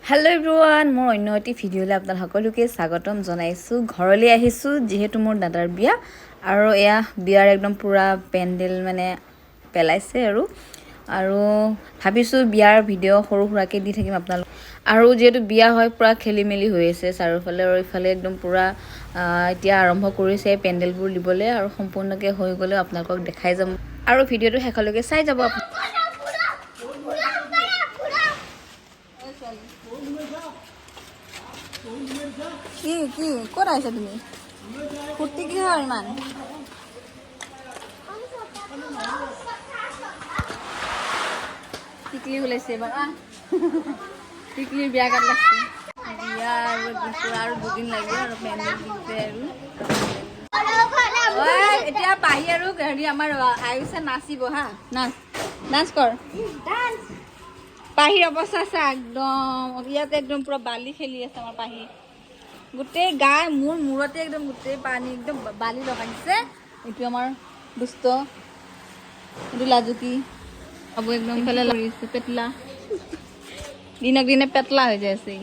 Hello' everyone, মোৰ অন্য এটি ভিডিঅ'লৈ আপোনাক সকলোকে স্বাগতম জনাইছোঁ। ঘৰলৈ আহিছোঁ, যিহেতু মোৰ দাদাৰ বিয়া আৰু এয়া বিয়াৰ একদম পূৰা পেণ্ডেল মানে পেলাইছে আৰু আৰু ভাবিছোঁ বিয়াৰ ভিডিঅ' সৰু সুৰাকৈ দি থাকিম আপোনালোক। আৰু যিহেতু বিয়া হয়, পূৰা খেলি মেলি হৈ আছে চাৰিওফালে। আৰু ইফালে একদম পূৰা এতিয়া আৰম্ভ কৰিছে পেণ্ডেলবোৰ দিবলৈ আৰু সম্পূৰ্ণকৈ হৈ গ'লেও আপোনালোকক দেখাই যাম আৰু ভিডিঅ'টো শেষলৈকে চাই যাব। কি কি, ক'ত আহিছা তুমি? ফূৰ্তি কিহৰ ইমান? টিকলি ওলাইছে এবাৰ। আহ, টিকলিৰ বিয়া গাত লাগছে। বিয়া আৰু একদম পুৰা আৰু 2 দিন লাগিব আৰু পেণ্ডেল দিছে। আৰু ঐ, এতিয়া পাহি আৰু হেৰি আমাৰ আয়ুষে নাচিব। হা, নাচ নাচ কৰ। পাহিৰ অৱস্থা চা, একদম ইয়াতে একদম পুৰা বালি খেলি আছে আমাৰ পাহি। গোটেই গা মোৰ মূৰতে একদম গোটেই পানী, একদম বালি লগাই দিছে। এইটো আমাৰ দুষ্ট, এইটো লাজুকী হ'ব। একদম ইফালে লাগিছে পেটলা, দিনক দিনে পেটলা হৈ যাই আছে ই।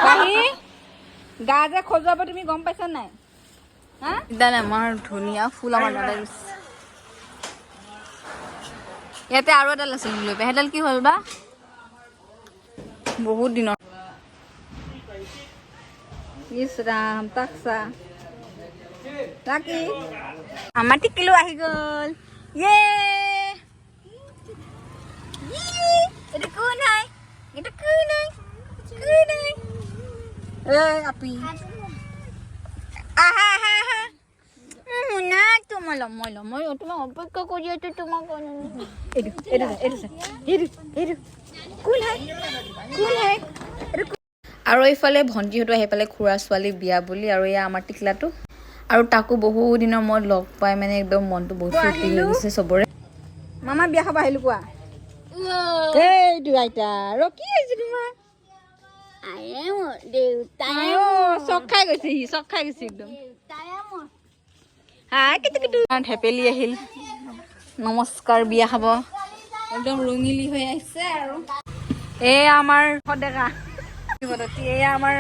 পাহি, গা যে খজুৱাব তুমি গম পাইছা নাই? হা, ইদান আমাৰ ধুনীয়া ফুল আমাৰ দাদাই ৰুইছে। ইয়াতে আৰু এডাল আছিল লৈ পেলাই, সেইডাল কি হ'ল বা বহুত দিনৰ। ইছ ৰাম, তাক চা। লাকি, আমাৰ টিকিলো আহি গ'ল। ইয়ে, এইটো কোন হয়? এইটো কোন হয়? কোন হয়? এই আপি, আহা আহা আহা। না, মই ল'ম, মই ল'ম, মই তোমাক অপেক্ষা কৰি আছো তোমাক। এইটো, এইটো, এইটো চা, এইটো, এইটো কোন হয়? কোন হয় এইটো? আৰু এইফালে ভণ্টিহঁতো আহি পেলাই খুৰা ছোৱালী বিয়া বুলি। আৰু এয়া আমাৰ টিকলাটো, আৰু তাকো বহু দিনৰ মূৰত লগ পাই মানে একদম মনটো বহুত ফূৰ্তি হৈ গৈছে চবৰে। মামা বিয়া খাব আহিলো, কোৱা। এইটো আইতা ৰ, কি হৈছে তোমাৰ? আইঅ, চক খাই গৈছে সি, চক খাই গৈছে একদম। হা, কিটু কিটু ঢেপেলি আহিল। নমস্কাৰ, বিয়া খাব একদম ৰঙিলী হৈ আহিছে। আৰু এয়া আমাৰ ডেকা, এয়া আমাৰ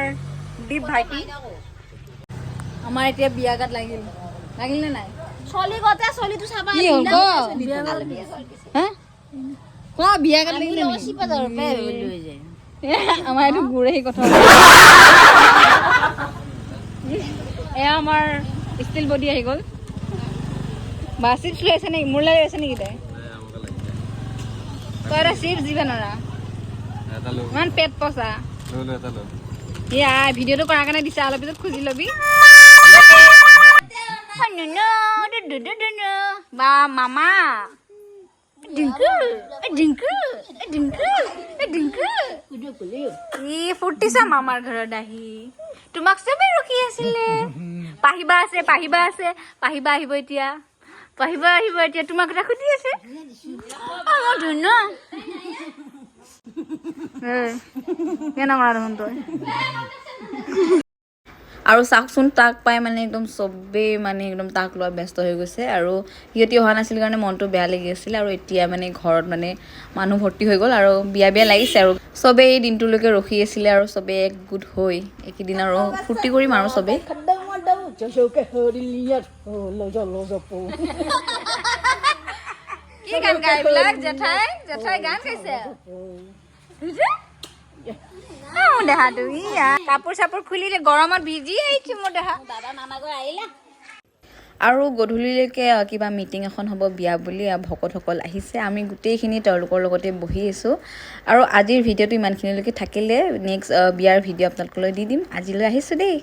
দীপ ভাইটি। আমাৰ এতিয়া বিয়া গাত লাগিল, লাগিল নে নাই? চলি কতে চলিটো চাবা। কি হ'ল ক? হা, ক, বিয়া গাত লাগিল নেকি? আমাৰ এইটো গুৰেহি কথা। এয়া আমাৰ ষ্টিল বডি আহি গ'ল। বা চিপছ লৈ আছে নেকি? মোৰ লৈ আছে নেকি? তাই তই এটা চিপছ দিবা নৰা, ইমান পেট পচা। ইয়া, ভিডিঅ'টো কৰাৰ কাৰণে দিছা, অলপ পিছত খুজি ল'বি। বা মামা, ডিংকু ডিংকু ডিংকু ডিংকু, ই ফুৰ্তিছা মামাৰ ঘৰত আহি? তোমাক চবেই ৰখি আছিলে। পাহিবা আছে, পাহিবা আছে, পাহিবা আহিব এতিয়া, পাহিবা আহিব এতিয়া। তোমাক কথা সুধি আছে। অ, মোৰ ধুনু, কেনেকুৱা দেখোন তই। আৰু চাওকচোন, তাক পাই মানে একদম চবেই মানে একদম তাক লোৱা ব্যস্ত হৈ গৈছে। আৰু সিহঁতি অহা নাছিল কাৰণে মনটো বেয়া লাগি আছিলে। আৰু এতিয়া মানে ঘৰত মানে মানুহ ভৰ্তি হৈ গ'ল আৰু বিয়া বিয়া লাগিছে। আৰু চবেই এই দিনটোলৈকে ৰখি আছিলে আৰু চবেই একগোট হৈ এইকেইদিন আৰু ফূৰ্তি কৰিম আৰু চবেই। কি গান গাই এইবিলাক? জেঠাই, জেঠাই গান গাইছে। অ, মোৰ দেহাটো ইয়া, কাপোৰ চাপোৰ খুলিলে গৰমত ভিজি আহিছে মোৰ দেহা। বাবা মামা ঘৰ আহিলা। আৰু গধূলিলৈকে কিবা মিটিং এখন হ'ব বিয়া বুলি, ভকতসকল আহিছে। আমি গোটেইখিনি তেওঁলোকৰ লগতে বহি আছোঁ। আৰু আজিৰ ভিডিঅ'টো ইমানখিনিলৈকে থাকিলে, নেক্সট বিয়াৰ ভিডিঅ' আপোনালোকলৈ দি দিম। আজিলৈ আহিছোঁ দেই।